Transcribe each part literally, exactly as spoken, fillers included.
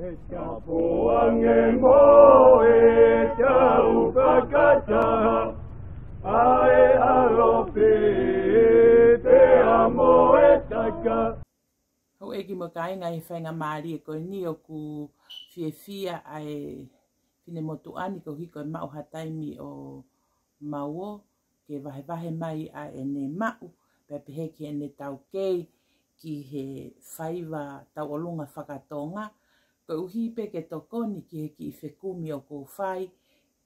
Ka pō ange mo e tau fakataha, ʻa e ʻalofi pea mo e taka. Houʻeiki mo e kāinga, ʻi he faingamālie ko eni ʻoku fiefia ʻa e finemotuʻa ni koeʻuhi ko e maʻu ha taimi ʻo Mauō ke vahevahe mai ʻa ʻene maʻu, pea pehē ki heʻene taukei ki he faiva tauʻolunga fakatonga, koeʻuhi pē ke tokoni ki he kiʻi fekumi ʻoku ou fai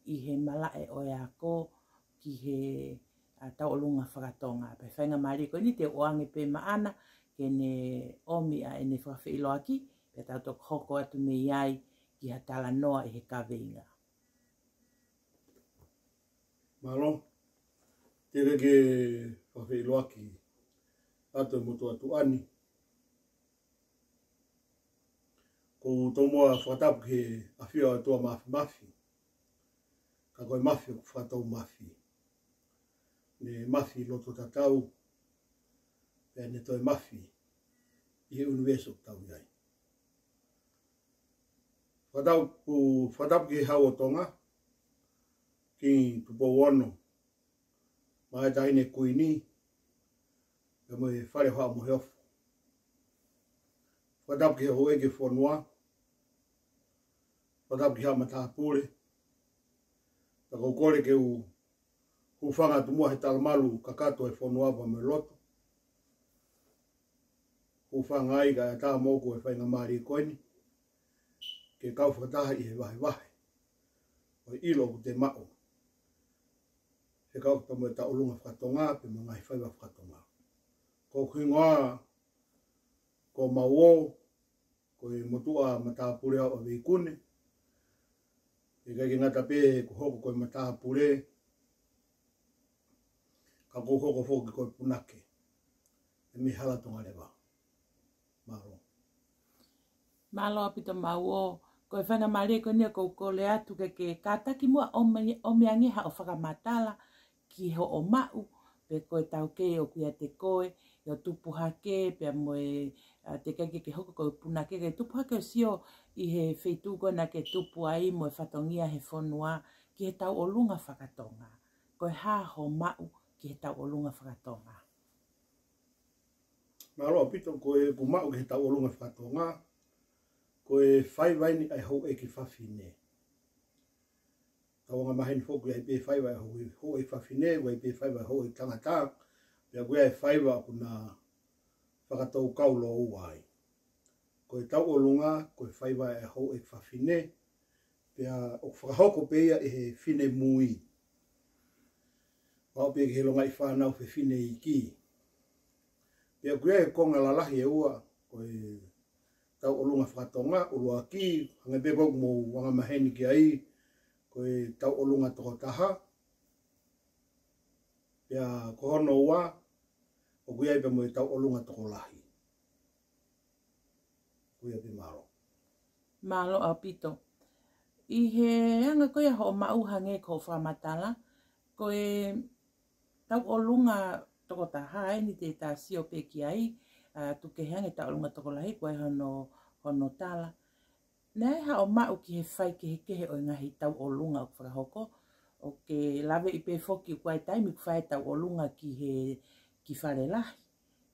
ʻi he malaʻe ʻo e ako ki he, ʻa, tauʻolunga fakatonga. Pea faingamālie ko eni te u ʻoange pē maʻana ke ne ʻomi ʻa ʻene fakafeʻiloaki, pea tau toki hoko atu mei ai ki ha talanoa ʻi he kaveinga. Mālō, teʻeki ke fakafeʻiloaki atu e motuʻa tuʻa ni. ʻOku ou tomuʻa fakatapu ki he ʻafio ʻa e ʻOtua Māfimafi. Ka ko e mafi ʻoku fakatou mafi. Ne mafi loto tatau, pea ne toe mafi ʻi he ʻunivēsi ʻoku tau ʻi ai. Fakatapu, fakatapu ki he Hau ʻo Tonga, Kingi Tupou Ono, mo e Taʻahine Kuini, pea mo e Fale ʻo Haʻa Moheofo. Fakatapu ki he houʻeiki fonua, fakatapu ki he haʻa matāpule, pea ʻoku ou kole ke u hūfanga atu muʻa he talamalu kakato e fonua pea mo e lotu. Hūfanga ai kae ʻatā moʻoku e faingamālie ko eni ke kau fakataha ʻi he vahevahe ʻo e ʻilo ʻoku te maʻu fekauʻaki mo e tauʻolunga fakatonga pea mo e ngaahi faiva fakatonga. Ko hoku hingoa ko Mauō, ko e motuʻa matāpule au ʻa Veikune. ʻIkai ke ngata pē ʻeku hoko ko e matāpule, ka ʻoku ou hoko foki ko e punake ʻi he hala Tonga Leva. Mālō. Mālō ʻaupito Mauō. Ko e faingamālie ko eni ʻoku ou kole atu ke ke kātaki muʻa ʻomi, ʻomi ange haʻo fakamatala ki hoʻo maʻu, pe ko e taukei ʻoku ʻiate koe, ʻi hoʻo tupu hake, pea mo e, ʻa, teʻeki ke ke hoko ko e punake, ke tupu hake ʻo sio ʻi he feituʻu ko ē naʻa ke tupu ai mo e fatongia he fonua ki he tauʻolunga fakatonga. Ko e hā hoʻo maʻu ki he tauʻolunga fakatonga? Mālō ʻaupito. Ko ʻeku maʻu ki he tauʻolunga fakatonga, ko e faiva eni ʻa e houʻeiki fafine. Tau angamaheni foki ʻoku ʻi ai pē faiva ʻa e houʻeiki, houʻeiki fafine, ʻoku ʻi ai pē faiva ʻa e houʻeiki tangata, pea ʻoku ʻi ai e faiva ʻoku na fakatau kau lōua ai. Ko e tauʻolunga, ko e faiva ʻa e houʻeiki fafine, pea ʻoku fakahoko pē ia ʻe he finemui. Pau pē ki he longaʻi fānau fefine iiki. Pea ʻoku ʻi ai e konga lalahi ʻe ua, ko e tauʻolunga fakatonga, ʻuluaki, hangē pē ko ʻeku mou angamaheni ki ai, ko e tauʻolunga tokotaha, pea ko hono ua, ʻoku ʻi ai pē mo e tauʻolunga tokolahi. Ko ia pē, mālō. Mālō ʻaupito. ʻI he anga ko ia hoʻo maʻu hangē ko hoʻo fakamatala, ko e tauʻolunga tokotaha eni te ta sio pē ki ai, ʻa, tuku kehe ange tauʻolunga tokolahi, ko e hono, hono tala. Naʻe haʻo maʻu ki he faikehekehe ʻo e ngaahi tauʻolunga ʻoku fakahoko, ʻoku ke laveʻi pē foki ʻoku ʻi ai e taimi ʻoku fai e tauʻolunga ki he, ki Fale Lahi.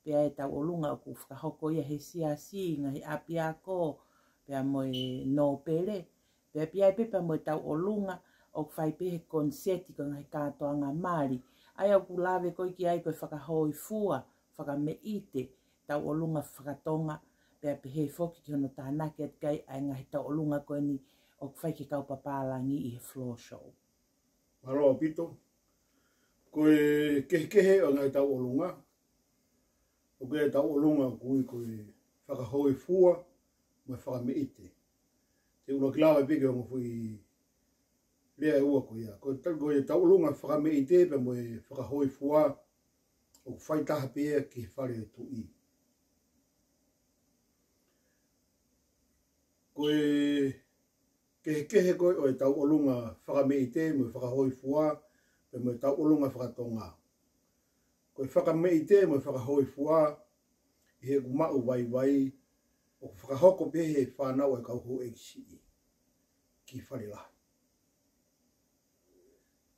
Pea ʻi ai e tauʻolunga ʻoku fakahoko ia he siasi, ngaahi ʻapiako, pea mo e nōpele. Pea ʻoku ʻi ai pē pea mo e tauʻolunga ʻoku fai pē he koniseti ko e ngaahi kātoanga mali. ʻA ia ʻoku lave ko ē ki ai ko e fakahōifua, fakameʻite, tauʻolunga fakatonga, pea pehē foki ki hono tānaki atu ki ai ʻa e ngaahi tauʻolunga ko eni ʻoku fai ki he kau papālangi ʻi he floor show. Mālō ʻaupito. Ko e kehekehe ʻo e ngaahi tauʻolunga, ʻoku ʻi ai e tauʻolunga ʻoku ui ko e fakahōifua mo e fakameʻite. Te u ʻuluaki lave pē ki he ongo foʻi lea ʻe ua ko ia. Ko e tau-, ko e tauʻolunga fakameʻite pea mo e fakahōifua ʻoku fai taha pē ia ki he Fale ʻo e Tuʻi. Ko e kehekehe ko ē ʻo e tauʻolunga fakameʻite mo e fakahōifua, pea mo e tauʻolunga fakatonga. Ko e fakameʻite mo e fakahōifua, ʻi heʻeku maʻu vaivai, ʻoku fakahoko pē he fānau ʻa e kau houʻeiki siʻi ki fale lahi.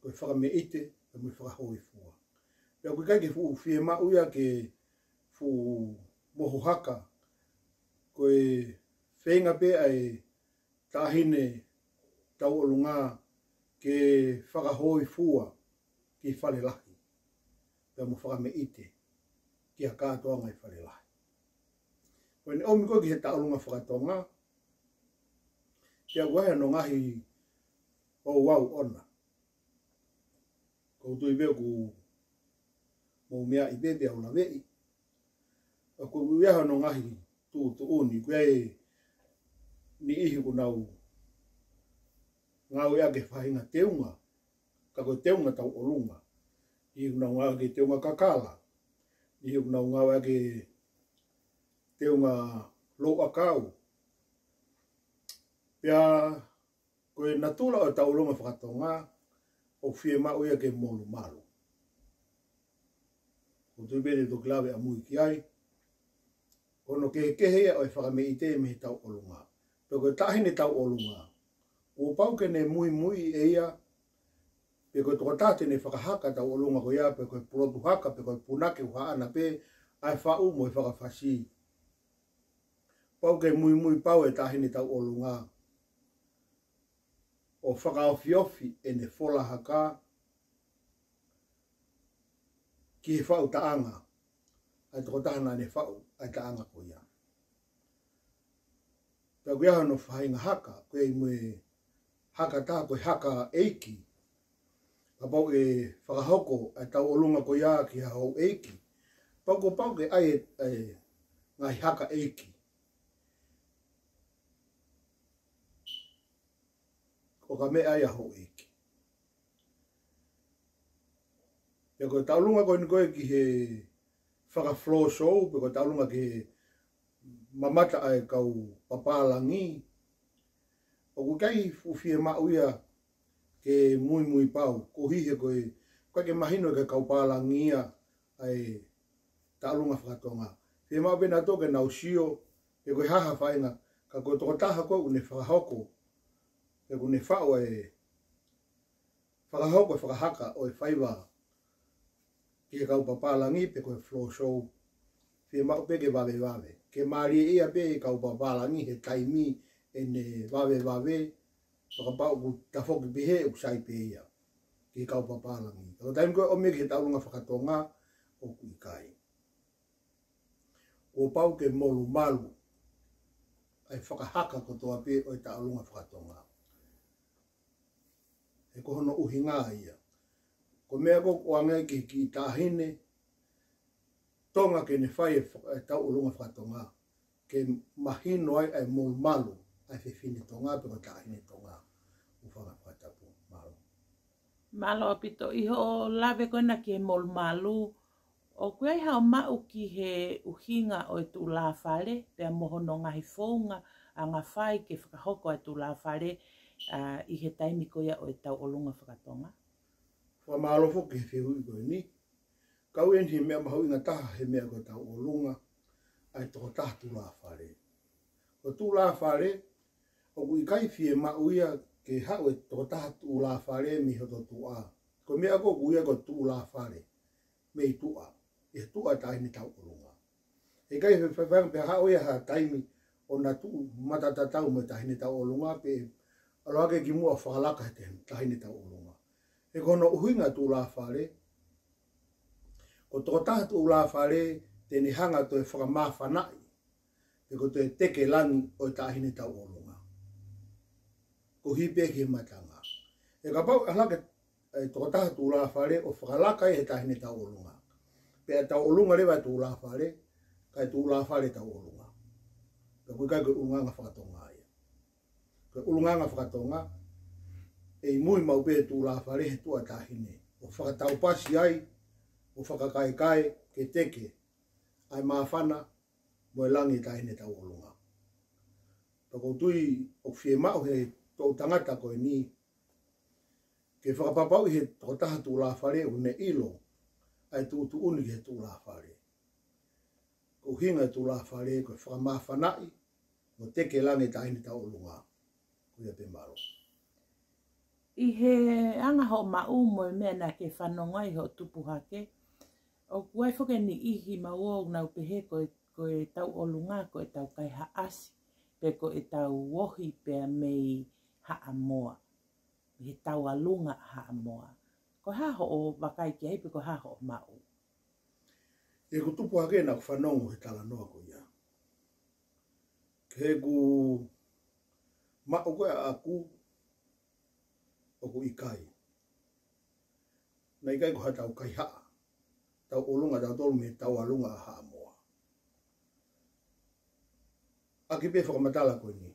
Ko e fakameʻite, pea mo e fakahōifua. Pea ʻoku ʻikai ke fuʻu fiemaʻu ia ke fuʻu mohu haka, ko e feinga pē ʻa e taʻahine tauʻolunga ke fakahōifua ki fale lahi. Pea mo fakameʻite ki he kātoanga ʻi fale lahi. Ko ʻene ʻomi ko ē ki he tauʻolunga fakatonga, pea ʻoku ʻi ai hono ngaahi ouau ʻona. ʻOku ou tui pē ʻoku mou meaʻi pē pea u laveʻi. ʻOku ʻi ai hono ngaahi tuʻutuʻuni, ʻoku ʻi ai e niʻihi ʻoku nau ngāueʻaki e faʻahinga teunga, ka ko e teunga tauʻolunga. Niʻihi ʻoku nau ngāueʻaki e teunga kakala. Niʻihi ʻoku nau ngāueʻaki e teunga louʻakau. Pea ko e natula ʻo e tauʻolunga fakatonga, ʻoku fiemaʻu ia ke molumalu. ʻOku ou tui pē te u toki lave ʻamui ki ai. Ko hono kehekehe ia ʻo e fakameʻite mei he tauʻolunga. Pea ko e taʻahine tauʻolunga, kuo pau ke ne muimui ʻe ia, pe ko e tokotaha te ne fakahaka tauʻolunga ko ia, pe ko e pulotu haka, pe ko e punake ʻoku haʻana pē ʻa e faʻu mo e fakafasi. Pau ke muimui pau e taʻahine tauʻolunga ʻo fakaofiofi ʻene fola haka ki he faʻu taʻanga ʻa e tokotaha naʻa ne faʻu ʻa e taʻanga ko ia. Pea ʻoku ʻi ai hono faʻahinga haka, ʻoku ʻi ai mo e haka tā ko e haka ʻeiki. Kapau ʻe fakahoko ʻa e tauʻolunga ko ia ki ha houʻeiki, pau kuo pau ke ʻi ai e, e ngaahi haka ʻeiki. ʻO ka meʻa ia houʻeiki. Pea ko e tauʻolunga ko eni ko ē ki he faka-floor show, pe ko e tauʻolunga ki he mamata ʻa e kau papālangi, ʻoku ʻikai fuʻu fiemaʻu ia ke muimui pau, koeʻuhi he ko e, ʻoku ʻikai ke mahino ki he kau pālangi ia ʻa e tauʻolunga fakatonga. Fiemaʻu pē nautolu ke nau sio, pe ko e hā ha faʻahinga, ka ko e tokotaha ko ē ʻoku ne fakahoko, pe ʻoku ne faʻu e fakahoko e fakahaka ʻo e faiva ki he kau papālangi pe ko e floor show. Fiemaʻu pē ke vavevave. Ke mālieʻia pē e kau papālangi he taimi ʻene vavevave, fakapapau ʻoku tafoki pehē ʻoku sai pē ia ki he kau papālangi. Ka ko e taimi ko ē ʻomi ki he tauʻolunga fakatonga, ʻoku ʻikai. Kuo pau ke molumalu ʻa e fakahaka kotoa pē ʻo e tauʻolunga fakatonga. He ko hono ʻuhinga ia, ko e meʻa ko ē ʻoku ʻoange ki he kiʻi taʻahine Tonga ke ne fai e fa-, e tauʻolunga fakatonga, ke mahino ai ʻa e molumalu ʻa e fefine Tonga pe ko e taʻahine Tonga. Hūfanga fakatapu. Mālō. Mālō ʻaupito. ʻI hoʻo lave ko ena ki he molumalu, ʻoku ʻi ai haʻo maʻu ki he ʻuhinga ʻo e tuʻulāfale, pea mo hono ngaahi founga ʻa e ngaahi fai ke fakahoko ʻa e tuʻulāfale, ʻa, ʻi he taimi ko ia ʻo e tauʻolunga fakatonga? Fakamālō foki he fehuʻi ko eni. Kau eni he meʻa mahuʻinga taha he meʻa ko e tauʻolunga, ʻa e tokotaha tuʻulāfale. Ko e tuʻulāfale, ʻoku ʻikai fiemaʻu ia ke haʻu e tokotaha tuʻulāfale mei hoto tuʻa. Ko e meʻa ko ē ʻoku ui ko e tuʻulāfale mei tuʻa, ʻi he tuʻa taʻahine tauʻolunga. He ʻikai fe-, fe-, fe-, pea haʻu ia ha taimi ʻo na tuʻu matatatau mo e taʻahine tauʻolunga pe ʻalu hake ki muʻa fakalaka he te-, taʻahine tauʻolunga. He ko hono ʻuhinga tuʻulāfale, ko e tokotaha tuʻulāfale te ne hanga ʻo toe fakamāfanaʻi, pe ko e toe teke langi ʻo e taʻahine tauʻolunga. Koeʻuhi pē ki he matanga. He kapau ʻe ʻalu hake e tokotaha tuʻulāfale ʻo fakalaka ia he taʻahine tauʻolunga, pea tauʻolunga leva e tuʻulāfale, kae tuʻulāfale tauʻolunga. Pea ʻoku ʻikai ko e ʻulungaanga fakatonga ia. Ko e ʻulungaanga fakatonga, ʻe ʻi mui maʻu pē e tuʻulāfale he tuʻa taʻahine, ʻo fakataupasi ai, ʻo fakakaekae ke teke ʻa e māfana mo e langi e taʻahine tauʻolunga. Pea ʻoku ou tui ʻoku fiemaʻu he toʻu tangata ko eni ke fakapapauʻi he tokotaha tuʻulāfale ʻoku ne ʻilo ʻa e tuʻutuʻuni ki he tuʻulāfale. Ko e ʻuhinga e tuʻulāfale ko e fakamāfanaʻi, mo teke langi e taʻahine tauʻolunga. Ko ia pē, mālō. ʻI he anga hoʻo maʻu mo e meʻa naʻa ke fanongo ai hoʻo tupu hake, ʻoku ʻi ai foki e niʻihi mau ō ʻoku nau pehē ko e, ko e tauʻolunga ko e tau kaihaʻasi, pe ko e tau ohi pea mei Haʻamoa, he tauʻolunga Haʻamoa. Ko e hā hoʻo vakai ki ai pe ko e hā hoʻo maʻu? ʻI heʻeku tupu hake naʻa ku fanongo he talanoa ko ia. Ke ku maʻu ko ē ʻaʻaku ʻoku ʻikai. Naʻe ʻikai ko ha tau kaihaʻa tauʻolunga tautolu mei he tauʻolunga ʻa Haʻamoa. ʻAki pē fakamatala ko eni.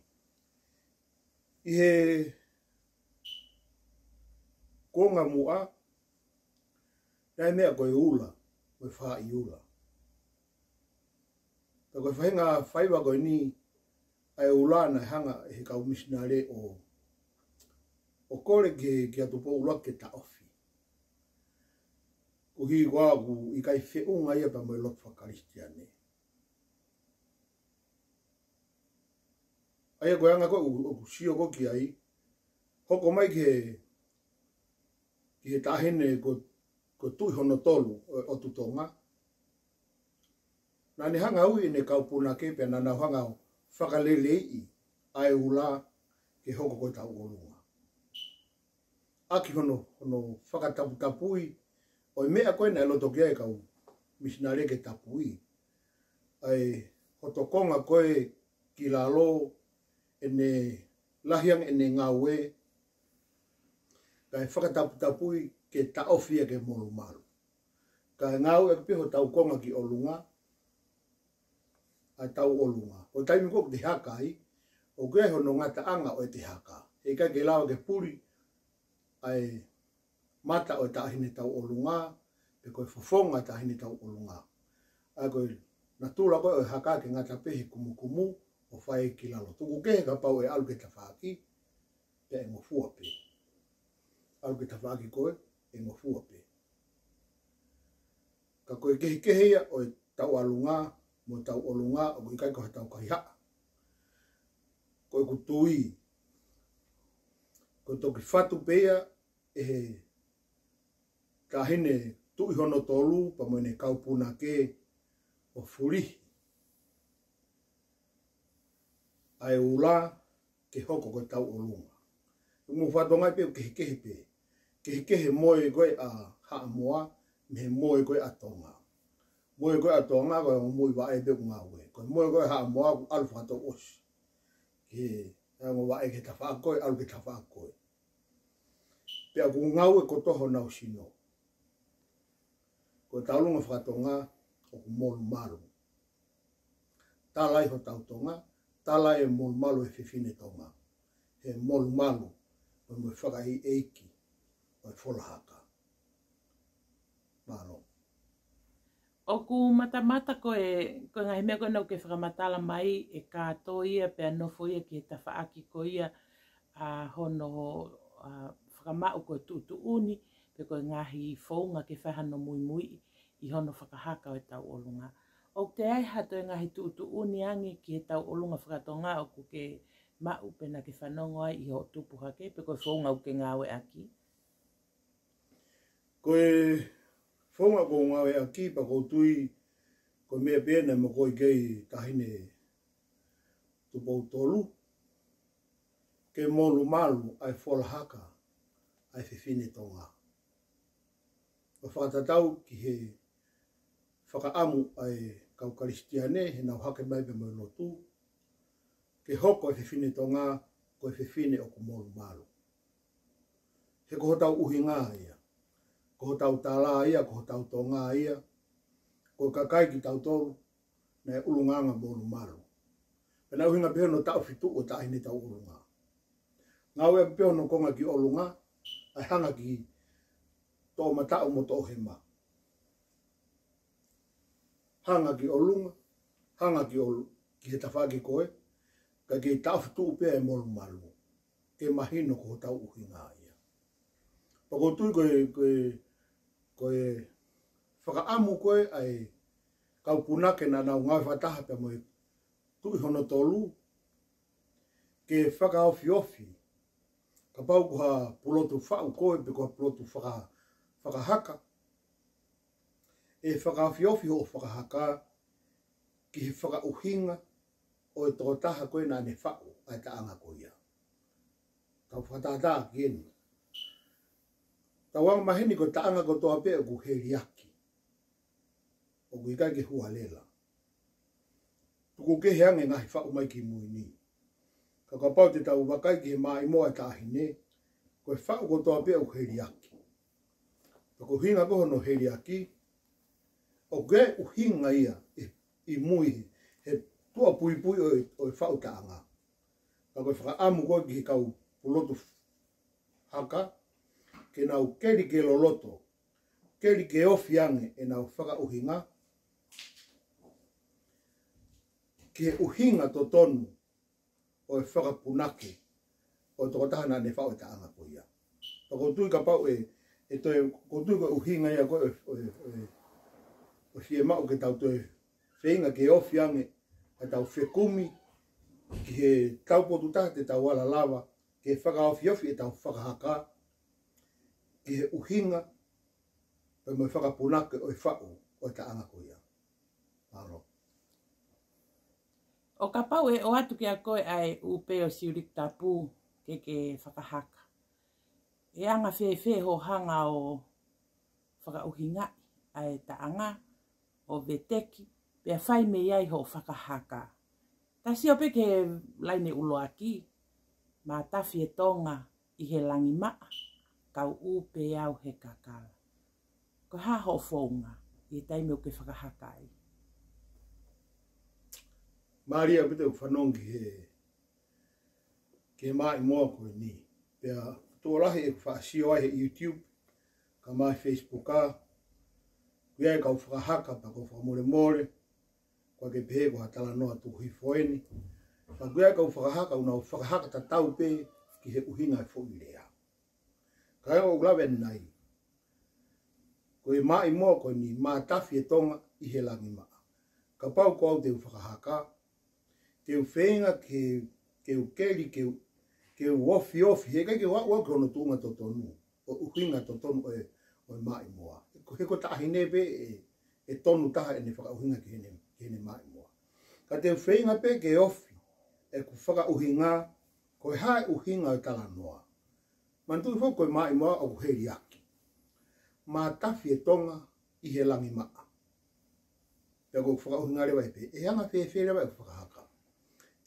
ʻI he kuonga muʻa, naʻe meʻa ko e ula, ko e fāʻi ula. Ka ko e faʻahinga faiva ko eni ʻa e ula naʻe hanga ʻe he kau misinale ʻo, ʻo kole ki, kia Tupou ʻUluaki ke taʻofi. Koeʻuhi ko ʻeku ʻikai feʻunga ia pea mo e lotu fakakalisitiane. ʻA ia ko e anga ko ē ʻoku, ʻoku sio ko ē ki ai, hoko mai ki he, ki he taʻahine ko, ko Tuʻi hono tolu ʻo, ʻo Tutonga. Naʻa ne hanga ui ʻene kau punake pea naʻa nau hanga ʻo fakaleleiʻi ʻa e ula ke hoko ko e tauʻolunga. ʻAki hono, hono fakataputapui ʻo e meʻa ko ē naʻe loto ki ai e kau misinale ke tapui. ʻA e hoto konga ko ē ki lalo, ʻene lahi ange ʻene ngāue, kae fakataputapui ke taʻofi ia ke molumalu. Kae ngāueʻaki pē hotau konga ki ʻolunga, ʻa e tauʻolunga. Ko e taimi ko ē ʻoku te haka ai, ʻoku ʻi ai hono ngataʻanga ʻo ʻete haka. He ʻikai ke lava ke puli ʻa e mata ʻo e taʻahine tauʻolunga, pe ko e fofonga taʻahine tauʻolunga. ʻA ia ko e natula ko ē ʻo e haka ke ngata pē he kumukumu ʻo fai ki lalo. Tuku kehe kapau ʻe ʻalu ki he tafaʻaki, pea ʻe ngofua pē. ʻAlu ki he tafaʻaki ko ē, ʻe ngofua pē. Ka ko e kehekehe ia ʻo e tauʻolunga mo e tauʻolunga, ʻoku ʻikai ko ha tau kaihaʻa. Ko ʻeku tui, ko e toki fatu pē ia ʻe he taʻahine Tuʻi hono tolu pea mo ʻene kau punake ʻo fulihi ʻa e ula ke hoko ko e tauʻolunga. Mo fatongia pē ʻoku kehekehe pē. Kehekehe moe ko ē ʻa Haʻamoa mei he moe ko ē ʻa Tonga. Moe ko ē ʻa Tonga ko e ongo moe vaʻe pē ʻoku ngāue. Ko e moe ko ē ʻa Haʻamoa ʻoku ʻalu fakatouʻosi ki he ongo vaʻe ki he tafaʻaki ko ē, ʻalu ki he tafaʻaki ko ē. Pea ʻoku ngāue kotoa honau sino. Ko e tauʻolunga fakatonga ʻoku molumalu. Tala ʻi hotau Tonga, tala e molumalu e fefine Tonga. He molumalu, mo e, mo e fakaʻeiʻeiki ʻo e fola haka. Mālō. ʻOku matamata ko e, ko e ngaahi meʻa ko ē naʻa ke fakamatala mai ʻe kātoi ia pea nofo ia ki he tafaʻaki ko ia ʻa hono, ʻa, fakamaʻu ko e tuʻutuʻuni, pe ko e ngaahi founga ke fai hano muimuiʻi ʻi hono fakahaka ʻo e tauʻolunga. ʻOku ʻi ai ha toe ngaahi tuʻutuʻuni ange ki he tauʻolunga fakatonga ʻoku ke maʻu pe naʻa ke fanongo ai ʻi hoʻo tupu hake, pe ko e founga ʻoku ke ngāueʻaki? Ko e founga ʻoku ou ngāueʻaki pea ʻoku ou tui ko e meʻa pē ena mo ko e kei taʻahine Tupou tolu, ke molumalu ʻa e fola haka ʻa e fefine Tonga. ʻO fakatatau ki he fakaʻamu ʻa e kau Kalisitiane, heʻenau hake mai pea mo e lotu, ke hoko e fefine Tonga ko e fefine ʻoku molumalu. He ko hotau ʻuhinga ia, ko hotau tala ia, ko hotau Tonga ia, ko e kakai kitautolu naʻe ʻulungaanga molumalu. Pea naʻe ʻuhinga pē hono taʻofi tuʻu ʻo e taʻahine tauʻolunga. Ngāueʻaki pē hono konga ki ʻolunga, ʻa e hanga ki toʻomataʻu mo toʻohema. Hanga ki ʻolunga, hanga ki ʻolu-, ki he tafaʻaki ko ē, kae kei taʻofi tuʻu pē ʻa e molumalu. Ke mahino ko hotau ʻuhinga ia. Pea ʻoku ou tui ko e, ko e, ko e fakaʻamu ko ē ʻa e kau punake naʻa nau ngāue fakataha pea mo e Tuʻi hono tolu, ke fakaofiofi. Kapau ko ha pulotu faʻu koe pe ko ha pulotu faka-, fakahaka, ʻe fakaofiofi hoʻo fakahaka ki he fakaʻuhinga ʻo e tokotaha ko ē naʻa ne faʻu ʻa e taʻanga ko ia. Tau fakatātā ki heni. Tau angamaheni ko e taʻanga kotoa pē ʻoku heliaki, ʻoku ʻikai ke hualela. Tuku kehe ange ngaahi faʻu mai ki mui ni. Ka kapau te tau vakai ki he maʻimoa ʻa e taʻahine, ko e faʻu kotoa pē ʻoku heliaki. Pea ko e ʻuhinga ko hono heliaki, ʻoku ʻi ai e ʻuhinga ia ʻi, ʻi mui he, he tuʻa puipui ʻo e, ʻo e faʻu taʻanga. Ka ko e fakaʻamu ko ē ki he kau pulotu haka, ke nau keli ke loloto, keli ke ofi ange ʻenau fakaʻuhinga ki he ʻuhinga totonu ʻo e fakapunake ʻo e tokotaha naʻa ne faʻu e taʻanga ko ia. Pea ʻoku ou tui kapau ʻe, ʻe toe, ʻoku ou tui ko e ʻuhinga ia ko ē ʻo e, ʻo e, ʻo e, ʻo e fiemaʻu ke tau toe feinga ke ofi ange ʻetau fekumi ki he tau potu taha te tau ala lava ke fakaofiofi ʻetau fakahaka ki he ʻuhinga pea mo e fakapunake ʻo e faʻu ʻo e taʻanga ko ia. Mālō. ʻO kapau ʻe ʻoatu kiate koe ʻa e ʻū pē ʻo e siuliki tapu ke ke fakahaka, ʻe anga fēfē hoʻo hanga ʻo fakaʻuhingaʻi ʻa e taʻanga ʻo veteki, pea fai mei ai hoʻo fakahaka? Tau sio pē ki he laine ʻuluaki: Mātafi e tonga ʻi he langi maʻa, kau ʻū pē au he kakala. Ko e hā hoʻo founga ʻi he taimi ʻoku ke fakahaka ai? Mālie ʻaupito ʻeku fanongo ki he, ki he maʻimoa ko eni. Pea tokolahi ʻeku faʻa sio ai he YouTube, ka mai Facebook ā, ʻoku ʻi ai e kau fakahaka, pea ʻoku ou fakamolemole, ʻoku ʻikai ke pehē ko ha talanoa tuku hifo eni. Ka ʻoku ʻi ai e kau fakahaka ʻoku nau fakahaka tatau pē ki he ʻuhinga e foʻi lea. Ka ʻoku ou lave ʻanenai, ko e maʻimoa ko eni: Mātafi e tonga ʻi he langi maʻa. Kapau ko au te u fakahaka, te u feinga ke, ke u keli, ke u, ke u ofiofi, heʻikai ke u aʻu au ki hono tuʻunga totonu, ʻo e ʻuhinga totonu ʻo e, ʻo e maʻimoa. He ko e taʻahine pē ʻe, ʻe tonu taha ʻene fakaʻuhinga ki heʻene, ki heʻene maʻimoa. Ka te u feinga pē ke ofi ʻeku fakaʻuhinga, ko e hā e ʻuhinga ʻo e talanoa. Manatuʻi foki ko e maʻimoa ʻoku heliaki. Mātafi e tonga ʻi he langi maʻa. Pea ʻoku ou fakaʻuhinga leva ai pē, ʻe anga fēfē leva ʻeku fakahaka?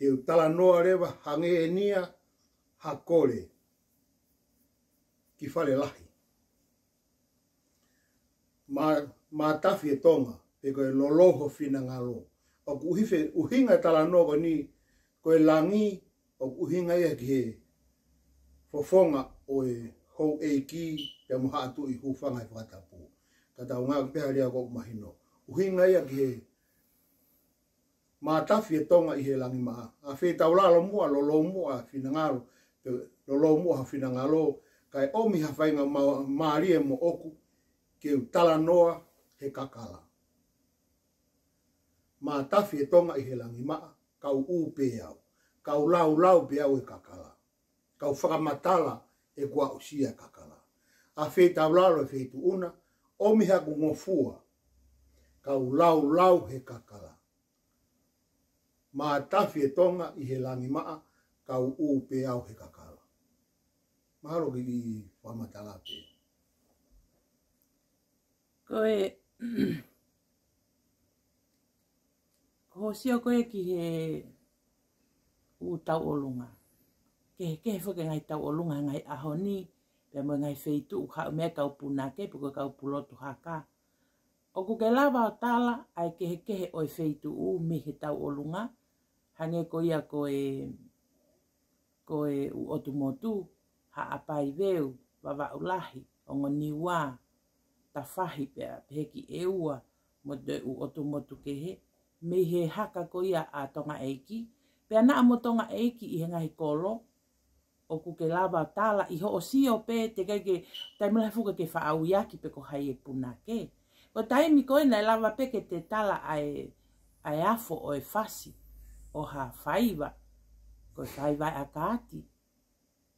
Te u talanoa leva hangē eni ia ha kole ki fale lahi. Mā, mātafi e tonga, pe ko e lolou ho finangalo. ʻOku ʻuhi fē, ʻuhinga e talanoa ko eni, ko e langi, ʻoku ʻuhinga ia ki he fofonga ʻo e houʻeiki pea mo Haʻa Tuʻi, hūfanga he fakatapu. Ka tau ngāueʻaki pē ha lea ʻoku mahino. ʻUhinga ia ki he mātafi e tonga ʻi he langi maʻa. ʻA fetaulalo muʻa, lolou muʻa finangalo, pe lolou muʻa ha finangalo, kae ʻomi ha faingamālie moʻoku ke u talanoa he kakala. Mātafi e tonga ʻi he langi maʻa, kau ʻū pē au, kau laulau pē au he kakala. Kau fakamatala ʻeku aʻusia e kakala. ʻA fetaulalo e feituʻu na, ʻomi haku ngofua, kau laulau he kakala. Mātafi e tonga ʻi he langi maʻa, kau ʻū pē au he kakala. Mahalo ke kiʻi fakamatala pē. Ko e, ko hoʻo sio ko ē ki he ʻū tauʻolunga. Kehekehe foki e ngaahi tauʻolunga he ngaahi ʻaho ni, pea mo e ngaahi feituʻu, haʻu mei ai e kau punake, pe ko e kau pulotu haka. ʻOku ke lava ʻo tala ʻa e kehekehe ʻo e feituʻu mei he tauʻolunga, hangē ko ia ko e, ko e ʻū ʻotu motu, Haʻapai, Veu, Vavaʻu Lahi, Ongo Niua, Tafahi, pea pehē ki ʻEua, mo e ʻū ʻotu motu kehe, mei he haka ko ia ʻa Tonga ʻEiki, pea naʻa mo Tonga ʻEiki ʻi he ngaahi kolo, ʻoku ke lava ʻo tala ʻi hoʻo sio pē, teʻeki ai ke, taimi lahi foki ke faʻa ui ʻaki pe ko hai e punake. Ko e taimi ko ē naʻe lava pē ke te tala ʻa e, ʻa e afo ʻo e fasi ʻo ha faiva. Ko Ko e faiva ʻa Kaati.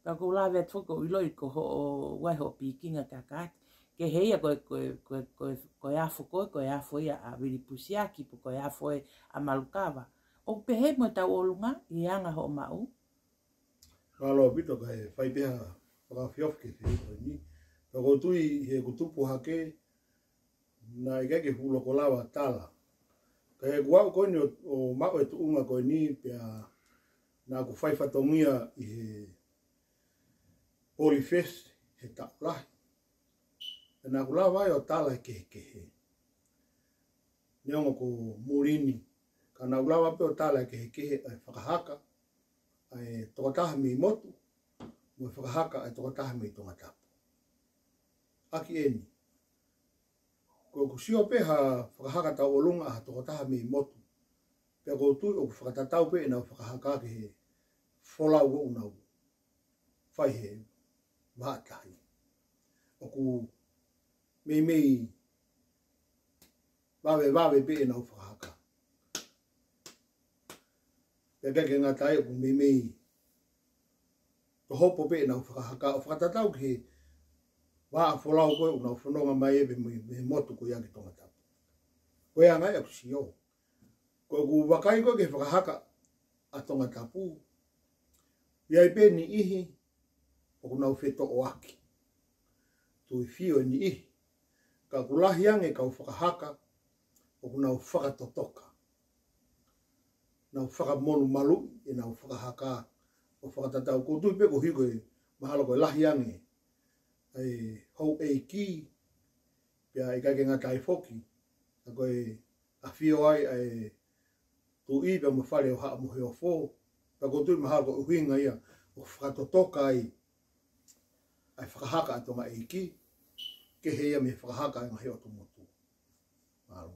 Ka ʻoku ou lave atu foki ʻo ʻiloʻi ko hoʻo, ʻoku ʻi ai hoʻo pikinga kia Kaati. Kehe ia ko e, ko e, ko e, ko e, ko e afo ko ē, ko e afo ia ʻa Vili Pusiaki, pe ko e afo ē ʻa Malukava. ʻOku pehē mo e tauʻolunga ʻi he anga hoʻo maʻu? Mālō ʻaupito, kae fai pē ha fakaofiofi ki he fehuʻi ko eni. Ka ʻoku ou tui heʻeku tupu hake, naʻe ʻikai ke u fuʻu loko lava tala. Ka heʻeku aʻu ko eni ʻo, ʻo maʻu e tuʻunga ko eni pea naʻá ku fai fatongia ʻi he Polifesi he taʻu lahi. Pea naʻá ku lava ai ʻo tala e kehekehe. Neongo ko muli ni, ka naʻá ku lava pē ʻo tala e kehekehe ʻa e fakahaka ʻa e tokotaha mei motu, mo e fakahaka ʻa e tokotaha mei Tongatapu. ʻAki eni, ko ʻeku sio pē ha fakahaka tauʻolunga ʻa ha tokotaha mei motu, pea ʻoku ou tui ʻoku fakatatau pē ʻenau fakahaka ki he folau ʻoku nau fai he vahaʻa tahi. ʻOku meimei vavevave pē ʻenau fakahaka. Pea ʻikai ke ngata ai, ʻoku meimei tohopo pē ʻenau fakahaka ʻo fakatatau ki he vahaʻa folau ko ē ʻoku nau fononga mai ai pē mei, mei he motu ko ia ki Tongatapu. Ko e anga ia ʻeku sio. Ko ʻeku vakai ko ē ki he fakahaka ʻa Tongatapu, ʻoku ʻi ai pē niʻihi ʻoku nau fetoʻoaki. Tuifio e niʻihi. Ka ʻoku lahi ange e kau fakahaka ʻoku nau fakatotoka, nau fakamolumaluʻi ʻenau fakahaka ʻo fakatatau. ʻOku ou tui pē ko e hiko e mahalo ko e lahi ange ʻa e houʻeiki, pea ʻikai ke ngata ai foki, ka ko e ʻafio ai ʻa e Tuʻi pea mo e Fale ʻo Haʻa Moheofo, pea ʻoku ou tui mahalo ko e ʻuhinga ia ʻoku fakatotoka ai ʻa e fakahaka ʻa Tonga ʻEiki, kehe ia mei he fakahaka ʻa e ngaahi ʻotu motu. Mālō.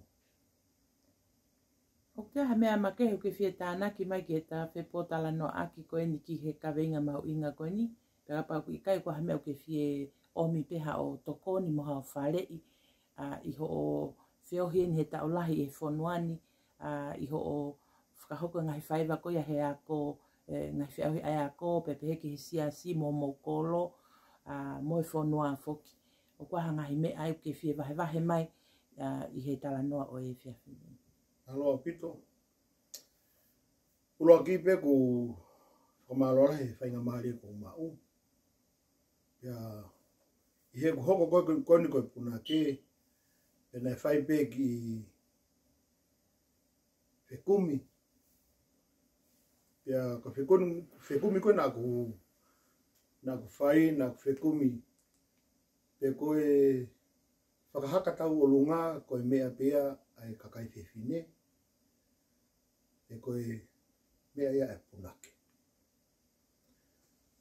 ʻOku ʻi ai ha meʻa makehe ʻoku ke fie tānaki mai ki heʻeta fepōtalanoaʻaki ko eni ki he kaveinga mahuʻinga ko eni, pea kapau ʻoku ʻikai, ko e hā ha meʻa ʻoku ke fie ʻomi pē haʻo tokoni mo haʻo faleʻi, ʻa, ʻi hoʻo feohi eni he taʻu lahi he fonua ni, ʻa, ʻi hoʻo fakahoko e ngaahi faiva ko ia he ako, e, ngaahi feohi ʻa e ako, pea pehē ki he siasi mo homou kolo, ʻa, mo e fonua foki. ʻOku ʻi ai ha ngaahi meʻa ʻoku ke fie vahevahe mai, ʻa, ʻi he talanoa ʻo e efiafi ni? Mālō ʻaupito. ʻUluaki pē ʻoku ou fakamālō lahi he faingamālie kuo u maʻu. Pea ʻi heʻeku hoko ko ē ko eni ko e punake, pea naʻe fai pē kiʻi fekumi. Pea ko e fekumi, fekumi ko ē naʻá ku, naʻá ku fai, naʻá ku fekumi. Pea ko e fakahaka tauʻolunga ko e meʻa pē ia ʻa e kakai fefine. Pea ko e meʻa ia ʻa e punake.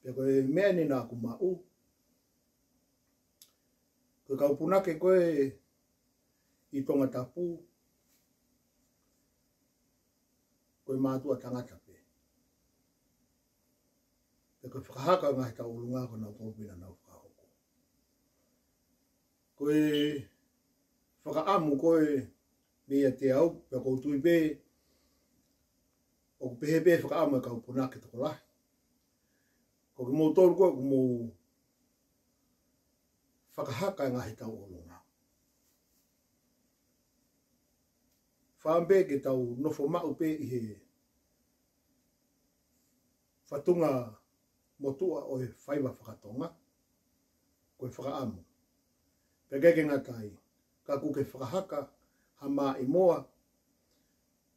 Pea ko e meʻa eni naʻá ku maʻu, ko e kau punake ko ē ʻi Tongatapu, ko e mātuʻa tangata pē. Pea ko e fakahaka ngaahi tauʻolunga ko nautolu pē naʻa nau fakahoko. Ko e fakaʻamu ko ē meiate au, pea ʻoku ou tui pē ʻoku pehē pē fakaʻamu e kau punake tokolahi. Ko kimoutolu ko ē ʻoku mou fakahaka e ngaahi tauʻolunga, fakaʻamu pē ke tau nofo maʻu pē ʻi he fatunga motuʻa ʻo e faiva fakatonga, ko e fakaʻamu. Pea ʻikai ke ngata ai, ka ʻoku ke fakahaka ha maʻimoa,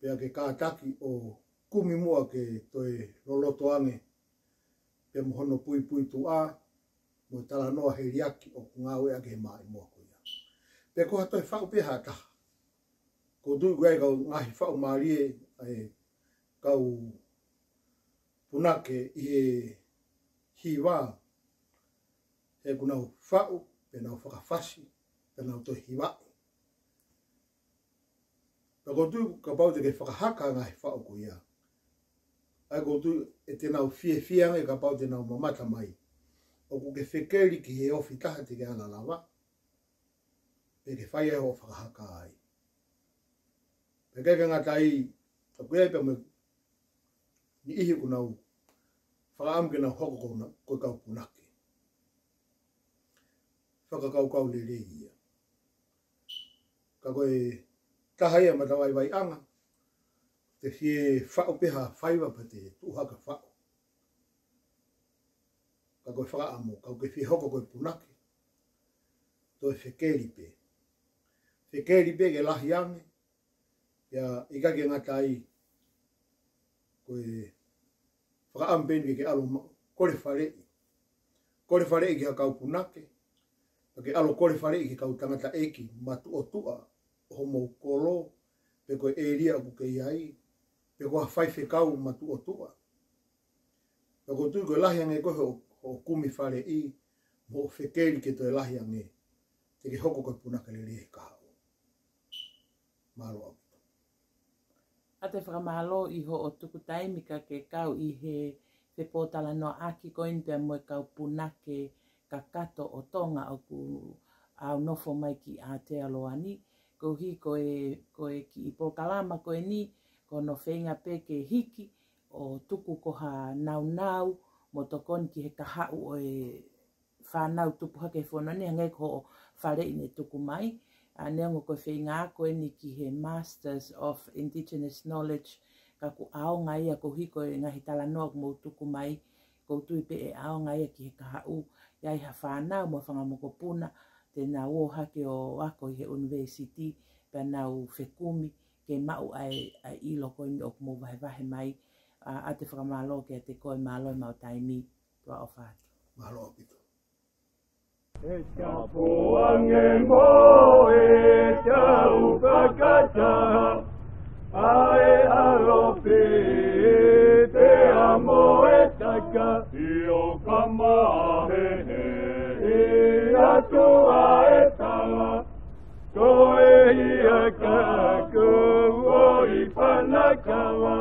pea ke kātaki ʻo kumi muʻa ke toe loloto ange, pea mo hono puipuituʻa, mo e talanoa heliaki ʻoku ngāueʻaki he maʻimoa ko ia. Pea ko ha toe faʻu pē ha taha. ʻOku ou tui ʻoku ʻi ai e kau ngaahi faʻu mālie ʻa e kau punake ʻi he hiva, he ʻoku nau faʻu, pea nau fakafasi, pea nau toe hivaʻi. Pea ʻoku ou tui kapau te ke fakahaka e ngaahi faʻu ko ia, ʻa ia ʻoku ou tui ʻe te nau fiefia ange kapau te nau mamata mai ʻoku ke fekeli ki he ofi taha te ke ala lava, pea ke fai ai hoʻo fakahaka ai. Pea ʻikai ke ngata ai, ʻoku ʻi ai pē mo e niʻihi ʻoku nau fakaʻamu ke nau hoko ko na-, ko e kau punake. Fakakaukau lelei ia. Ka ko e taha ia matavaivaiʻanga, te fie faʻu pē ha faiva pea te tuʻu hake ʻo faʻu. Ka ko e fakaʻamu, ka ke fie hoko ko e punake, toe fekeli pē. Fekeli pē ke lahi ange, pea ʻikai ke ngata ai, ko e fakaʻamu pē eni ke ke ʻalu ʻo ma-, kole faleʻi. Kole faleʻi ki ha kau punake, pea ke ʻalu ʻo kole faleʻi ki he kau tangataʻeiki matuʻotuʻa ʻo homou kolo, pe ko e ʻēlia ʻoku ke ʻi ai, pe ko ha faifekau matuʻotuʻa. Pea ʻoku ou tui ko e lahi ange ko ē hoʻo, hoʻo kumi faleʻi, mo hoʻo fekeli ke toe lahi ange, te ke hoko ko e punake lelei he kahaʻu. Mālō ʻaupito. ʻOatu e fakamālō ʻi hoʻo tuku taimi ka ke kau ʻi he fepōtalanoaʻaki ko eni pea mo e kau punake kakato ʻo Tonga ʻoku ʻaunofo mai ki Aotearoa ni. Koeʻuhi ko e, ko e kiʻi polokalama ko eni, ko hono feinga pē ke hiki ʻo tuku ko ha naunau mo tokoni ki he kahaʻu ʻo e fānau tupu hake he fonua ni, hangē ko hoʻo faleʻi ne tuku mai. ʻA, neongo ko e feinga ako eni ki he Masters of Indigenous Knowledge, ka ʻoku ʻaonga ia koeʻuhi ko e ngaahi talanoa ʻoku mou tuku mai, ʻoku ou tui pē ʻe ʻaonga ia ki he kahaʻu, ʻi ai ha fānau mo e fanga mokopuna, te nau ō hake ʻo ako ʻi he university, pea nau fekumi ke maʻu ʻa e, ʻa e ʻilo ko eni ʻoku mou vahevahe mai. ʻA, ʻoatu e fakamālō kiate koe, mālō e maʻu taimi. Tuʻa ʻofa atu. Mālō ʻaupito. E tapu ange mo e tau fakataha, ʻa e ʻalofi pea mo e taka. ʻIo ka mahehe ʻi atu ʻa e tala, ko e hia ka kau ʻo i panakava.